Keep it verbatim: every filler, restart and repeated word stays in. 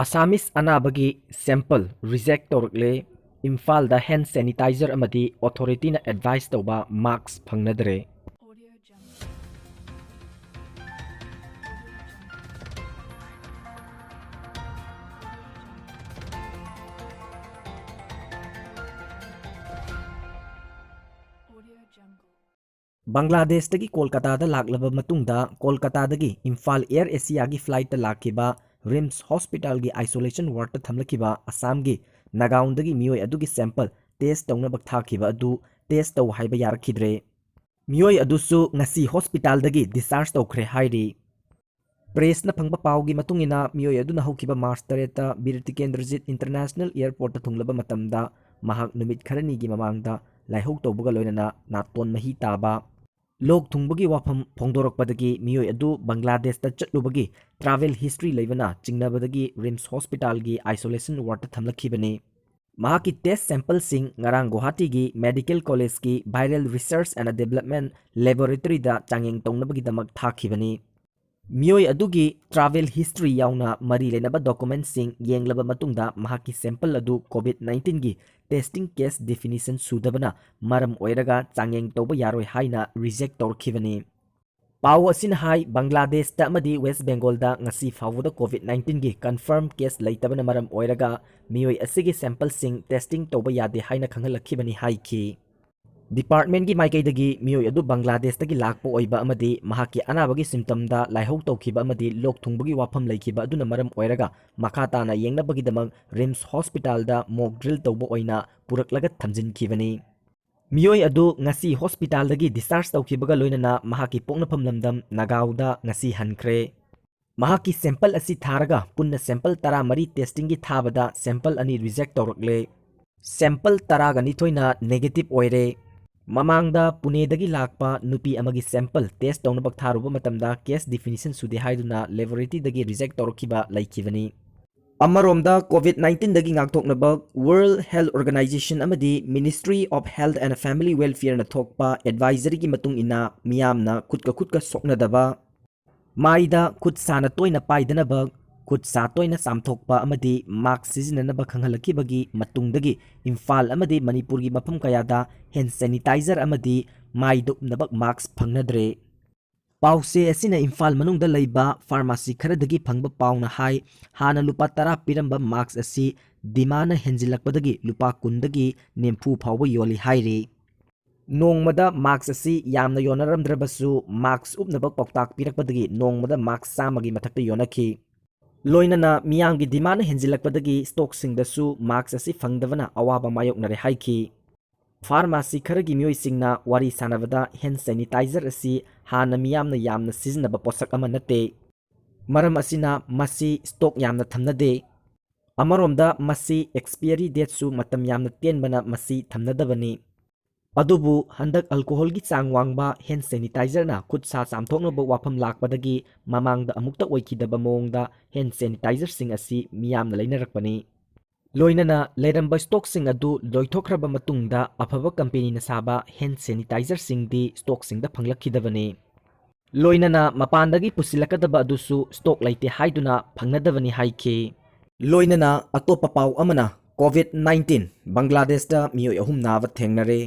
Assamese ꯑꯅꯥꯕꯒꯤ sample reject ꯇꯧꯔꯛꯂꯦ꯫ ꯏꯝꯐꯥꯜꯗ hand sanitizer ꯑꯃꯗꯤ authorityꯅ advise ꯇꯧꯕ mask ꯐꯪꯅꯗ꯭ꯔꯦ꯫ ꯕꯪꯒ꯭ꯂꯥꯗꯦꯁꯇꯒꯤ ꯀꯣꯜꯀꯇꯥꯗ ꯂꯥꯛꯂꯕ ꯃꯇꯨꯡꯗ, ꯀꯣꯜꯀꯇꯥꯗꯒꯤ ꯏꯝꯐꯥꯜ Air Asiaꯒꯤ flightꯇ ꯂꯥꯛꯈꯤꯕ RIMS hospitalꯒꯤ isolation wardꯇ ꯊꯝꯂꯛꯈꯤꯕ ꯑꯁꯥꯝꯒꯤ ꯅꯥꯒꯥꯎꯟꯗꯒꯤ ꯃꯤꯑꯣꯏ ꯑꯗꯨꯒꯤ sample test ꯇꯧꯅꯕ ꯊꯥꯈꯤꯕ ꯑꯗꯨ test ꯇꯧ ꯍꯥꯏꯕ ꯌꯥꯔꯛꯈꯤꯗ꯭ꯔꯦ꯫ ꯃꯤꯑꯣꯏ ꯑꯗꯨꯁꯨ ꯉꯁꯤ hospitalꯗꯒꯤ discharge ꯇꯧꯈ꯭ꯔꯦ ꯍꯥꯏꯔꯤ꯫ Pressꯅ ꯐꯪꯕ ꯄꯥꯎꯒꯤ ꯃꯇꯨꯡ ꯏꯟꯅ, ꯃꯤꯑꯣꯏ ꯑꯗꯨꯅ ꯍꯧꯈꯤꯕ March ꯇꯔꯦꯠꯇ ꯕꯤꯔ ꯇꯤꯀꯦꯟꯗ꯭ꯔꯖꯤꯠ International Airportꯇ ꯊꯨꯡꯂꯕ ꯃꯇꯝꯗ, ꯃꯍꯥꯛ ꯅꯨꯃꯤꯠ ꯈꯔꯅꯤꯒꯤ ꯃꯃꯥꯡꯗ ꯂꯥꯏꯍꯧ ꯇꯧꯕꯒ ꯂꯣꯏꯅꯅ ꯅꯥꯇꯣꯟ ꯃꯍꯤ ꯇꯥꯕ, ꯂꯣꯛ ꯊꯨꯡꯕꯒꯤ ꯋꯥꯐꯝ ꯐꯣꯡꯗꯣꯔꯛꯄꯗꯒꯤ ꯃꯤꯑꯣꯏ ꯑꯗꯨ ꯕꯪꯒ꯭ꯂꯥꯗꯦꯁꯇ ꯆꯠꯂꯨꯕꯒꯤ travel history ꯂꯩꯕꯅ ꯆꯤꯡꯅꯕꯗꯒꯤ RIMS hospitalꯒꯤ isolation wardꯇ ꯊꯝꯂꯛꯈꯤꯕꯅꯤ꯫ ꯃꯍꯥꯛꯀꯤ test sampleꯁꯤꯡ ꯉꯔꯥꯡ ꯒꯨꯋꯥꯍꯥꯇꯤꯒꯤ Medical Collegeꯀꯤ Viral Research and Development Laboratoryꯗ ꯆꯥꯡꯌꯦꯡ ꯇꯧꯅꯕꯒꯤꯗꯃꯛ ꯊꯥꯈꯤꯕꯅꯤ꯫ ꯃꯤꯑꯣꯏ ꯑꯗꯨꯒꯤ travel history ꯌꯥꯎꯅ ꯃꯔꯤ ꯂꯩꯅꯕ documentꯁꯤꯡ ꯌꯦꯡꯂꯕ ꯃꯇꯨꯡꯗ, ꯃꯍꯥꯛꯀꯤ sample ꯑꯗꯨ COVID nineteen ꯒꯤ testing case definition ꯁꯨꯗꯕꯅ ꯃꯔꯝ ꯑꯣꯏꯔꯒ ꯆꯥꯡꯌꯦꯡ ꯇꯧꯕ ꯌꯥꯔꯣꯏ ꯍꯥꯏꯅ reject ꯇꯧꯔꯛꯈꯤꯕꯅꯤ꯫ ꯄꯥꯎ ꯑꯁꯤꯅ ꯍꯥꯏ, ꯕꯪꯒ꯭ꯂꯥꯗꯦꯁꯇ ꯑꯃꯗꯤ ꯋꯦꯁ ꯕꯦꯡꯒꯣꯜꯗ ꯉꯁꯤ ꯐꯥꯎꯕꯗ COVID nineteen ꯒꯤ confirm case ꯂꯩꯇꯕꯅ ꯃꯔꯝ ꯑꯣꯏꯔꯒ ꯃꯤꯑꯣꯏ ꯑꯁꯤꯒꯤ sampleꯁꯤꯡ testing ꯇꯧꯕ ꯌꯥꯗꯦ ꯍꯥꯏꯅ ꯈꯪꯍꯜꯂꯛꯈꯤꯕꯅꯤ ꯍꯥꯏꯈꯤ꯫ Departmentꯀꯤ ꯃꯥꯏꯀꯩꯗꯒꯤ ꯃꯤꯑꯣꯏ ꯑꯗꯨ ꯕꯪꯒ꯭ꯂꯥꯗꯦꯁꯇꯒꯤ ꯂꯥꯛꯄ ꯑꯣꯏꯕ ꯑꯃꯗꯤ ꯃꯍꯥꯛꯀꯤ ꯑꯅꯥꯕꯒꯤ symptomꯗ ꯂꯥꯏꯍꯧ ꯇꯧꯈꯤꯕ ꯑꯃꯗꯤ ꯂꯣꯛ ꯊꯨꯡꯕꯒꯤ ꯋꯥꯐꯝ ꯂꯩꯈꯤꯕ ꯑꯗꯨꯅ ꯃꯔꯝ ꯑꯣꯏꯔꯒ ꯃꯈꯥ ꯇꯥꯅ ꯌꯦꯡꯅꯕꯒꯤꯗꯃꯛ RIMS hospitalꯗ mock drill ꯇꯧꯕ ꯑꯣꯏꯅ ꯄꯨꯔꯛꯂꯒ ꯊꯝꯖꯤꯟꯈꯤꯕꯅꯤ꯫ ꯃꯤꯑꯣꯏ ꯑꯗꯨ ꯉꯁꯤ hospitalꯗꯒꯤ discharge ꯇꯧꯈꯤꯕꯒ ꯂꯣꯏꯅꯅ ꯃꯍꯥꯛꯀꯤ ꯄꯣꯛꯅꯐꯝ ꯂꯝꯗꯝ ꯅꯥꯒꯥꯎꯗ ꯉꯁꯤ ꯍꯟꯈ꯭ꯔꯦ꯫ ꯃꯍꯥꯛꯀꯤ sample ꯑꯁꯤ ꯊꯥꯔꯒ ꯄꯨꯟꯅ sample ꯇꯔꯥꯃꯔꯤ testingꯒꯤ ꯊꯥꯕꯗ sample ꯑꯅꯤ reject ꯇꯧꯔꯛꯂꯦ꯫ Sample ꯇꯔꯥꯒ ꯅꯤꯊꯣꯏꯅ negative ꯑꯣꯏꯔꯦ꯫ ꯃꯃꯥꯡꯗ ꯄꯨꯅꯦꯗꯒꯤ ꯂꯥꯛꯄ ꯅꯨꯄꯤ ꯑꯃꯒꯤ sample test ꯇꯧꯅꯕ ꯊꯥꯔꯨꯕ ꯃꯇꯝꯗ case definition ꯁꯨꯗꯦ ꯍꯥꯏꯗꯨꯅ laboratoryꯗꯒꯤ reject ꯇꯧꯔꯛꯈꯤꯕ ꯂꯩꯈꯤꯕꯅꯤ꯫ ꯑꯃꯔꯣꯝꯗ, COVID nineteenꯗꯒꯤ ꯉꯥꯛꯊꯣꯛꯅꯕ World Health Organization ꯑꯃꯗꯤ Ministry of Health and Family Welfareꯅ ꯊꯣꯛꯄ advisoryꯒꯤ ꯃꯇꯨꯡ ꯏꯟꯅ, ꯃꯤꯌꯥꯝꯅ ꯈꯨꯠꯀ ꯈꯨꯠꯀ ꯁꯣꯛꯅꯗꯕ, ꯃꯥꯏꯗ ꯈꯨꯠ ꯁꯥꯅ ꯇꯣꯏꯅ ꯄꯥꯏꯗꯅꯕ, ꯈꯨꯠ ꯁꯥ ꯇꯣꯏꯅ ꯆꯥꯝꯊꯣꯛꯄ ꯑꯃꯗꯤ ꯃꯥꯛꯁ ꯁꯤꯖꯤꯟꯅꯅꯕ ꯈꯪꯍꯜꯂꯛꯈꯤꯕꯒꯤ ꯃꯇꯨꯡꯗꯒꯤ ꯏꯝꯐꯥꯜ ꯑꯃꯗꯤ ꯃꯅꯤꯄꯨꯔꯒꯤ ꯃꯐꯝ ꯀꯌꯥꯗ ꯍꯦꯟ ꯁꯦꯅꯤꯇꯥꯏꯖꯔ ꯑꯃꯗꯤ ꯃꯥꯏꯗ ꯎꯞꯅꯕ ꯃꯥꯛꯁ ꯐꯪꯅꯗ꯭ꯔꯦ꯫ ꯄꯥꯎꯆꯦ ꯑꯁꯤꯅ ꯏꯝꯐꯥꯜ ꯃꯅꯨꯡꯗ ꯂꯩꯕ ꯐꯥꯔꯃꯥꯁꯤ ꯈꯔꯗꯒꯤ ꯐꯪꯕ ꯄꯥꯎꯅ ꯍꯥꯏ, ꯍꯥꯟꯅ ꯂꯨꯄꯥ ꯇꯔꯥ ꯄꯤꯔꯝꯕ ꯃꯥꯛꯁ ꯑꯁꯤ ꯗꯤꯃꯥꯟꯅ ꯍꯦꯟꯖꯤꯜꯂꯛꯄꯗꯒꯤ ꯂꯨꯄꯥ ꯀꯨꯟꯗꯒꯤ ꯅꯤꯐꯨ ꯐꯥꯎꯕ ꯌꯣꯜꯂꯤ ꯍꯥꯏꯔꯤ꯫ ꯅꯣꯡꯃꯗ ꯃꯥꯛꯁ ꯑꯁꯤ ꯌꯥꯝꯅ ꯌꯣꯟꯅꯔꯝꯗ꯭ꯔꯕꯁꯨ, ꯃꯥꯛꯁ ꯎꯞꯅꯕ ꯄꯥꯎꯇꯥꯛ ꯄꯤꯔꯛꯄꯗꯒꯤ ꯅꯣꯡꯃꯗ ꯃꯥꯛꯁ ꯆꯥꯝꯃꯒꯤ ꯃꯊꯛꯇ ꯌꯣꯟꯅꯈꯤ꯫ ꯂꯣꯏꯅꯅ ꯃꯤꯌꯥꯝꯒꯤ ꯗꯤꯃꯥꯟꯅ ꯍꯦꯟꯖꯤꯜꯂꯛꯄꯗꯒꯤ ꯁ꯭ꯇꯣꯛꯁꯤꯡꯗꯁꯨ ꯃꯥꯛꯁ ꯑꯁꯤ ꯐꯪꯗꯕꯅ ꯑꯋꯥꯕ ꯃꯥꯌꯣꯛꯅꯔꯦ ꯍꯥꯏꯈꯤ꯫ ꯐꯥꯔꯃꯥꯁꯤ ꯈꯔꯒꯤ ꯃꯤꯑꯣꯏꯁꯤꯡꯅ ꯋꯥꯔꯤ ꯁꯥꯟꯅꯕꯗ ꯍꯦꯟ ꯁꯦꯅꯤꯇꯥꯏꯖꯔ ꯑꯁꯤ ꯍꯥꯟꯅ ꯃꯤꯌꯥꯝꯅ ꯌꯥꯝꯅ ꯁꯤꯖꯤꯟꯅꯕ ꯄꯣꯠꯁꯛ ꯑꯃ ꯅꯠꯇꯦ꯫ ꯃꯔꯝ ꯑꯁꯤꯅ ꯃꯁꯤ ꯁ꯭ꯇꯣꯛ ꯌꯥꯝꯅ ꯊꯝꯅꯗꯦ꯫ ꯑꯃꯔꯣꯝꯗ ꯃꯁꯤ ꯑꯦꯛꯁꯄꯤꯌꯔꯤ ꯗꯦꯠꯁꯨ ꯃꯇꯝ ꯌꯥꯝꯅ ꯇꯦꯟꯕꯅ ꯃꯁꯤ ꯊꯝꯅꯗꯕꯅꯤ꯫ ꯑꯗꯨꯕꯨ ꯍꯟꯗꯛ ꯑꯜꯀꯣꯍꯣꯜꯒꯤ ꯆꯥꯡ ꯋꯥꯡꯕ ꯍꯦꯟ ꯁꯦꯅꯤꯇꯥꯏꯖꯔꯅ ꯈꯨꯠ ꯁꯥ ꯆꯥꯝꯊꯣꯛꯅꯕ ꯋꯥꯐꯝ ꯂꯥꯛꯄꯗꯒꯤ ꯃꯃꯥꯡꯗ ꯑꯃꯨꯛꯇ ꯑꯣꯏꯈꯤꯗꯕ ꯃꯑꯣꯡꯗ ꯍꯦꯟ ꯁꯦꯅꯤꯇꯥꯏꯖꯔꯁꯤꯡ ꯑꯁꯤ ꯃꯤꯌꯥꯝꯅ ꯂꯩꯅꯔꯛꯄꯅꯤ꯫ ꯂꯣꯏꯅꯅ ꯂꯩꯔꯝꯕ ꯁ꯭ꯇꯣꯛꯁꯤꯡ ꯑꯗꯨ ꯂꯣꯏꯊꯣꯛꯈ꯭ꯔꯕ ꯃꯇꯨꯡꯗ ꯑꯐꯕ ꯀꯝꯄꯦꯅꯤꯅ ꯁꯥꯕ ꯍꯦꯟ ꯁꯦꯅꯤꯇꯥꯏꯖꯔꯁꯤꯡꯗꯤ ꯁ꯭ꯇꯣꯛꯁꯤꯡꯗ ꯐꯪꯂꯛꯈꯤꯗꯕꯅꯤ꯫ ꯂꯣꯏꯅꯅ ꯃꯄꯥꯟꯗꯒꯤ ꯄꯨꯁꯤꯜꯂꯛꯀꯗꯕ ꯑꯗꯨꯁꯨ ꯁ꯭ꯇꯣꯛ ꯂꯩꯇꯦ ꯍꯥꯏꯗꯨꯅ ꯐꯪꯅꯗꯕꯅꯤ ꯍꯥꯏꯈꯤ꯫ ꯂꯣꯏꯅꯅ ꯑꯇꯣꯞꯄ ꯄꯥꯎ ꯑꯃꯅ, ꯀꯣꯚꯤꯗ ꯅꯥꯏꯟꯇꯤꯟ ꯕꯪꯒ꯭ꯂꯥꯗꯦꯁꯇ ꯃꯤꯑꯣꯏ ꯑꯍꯨꯝ ꯅꯥꯕ ꯊꯦꯡꯅꯔꯦ꯫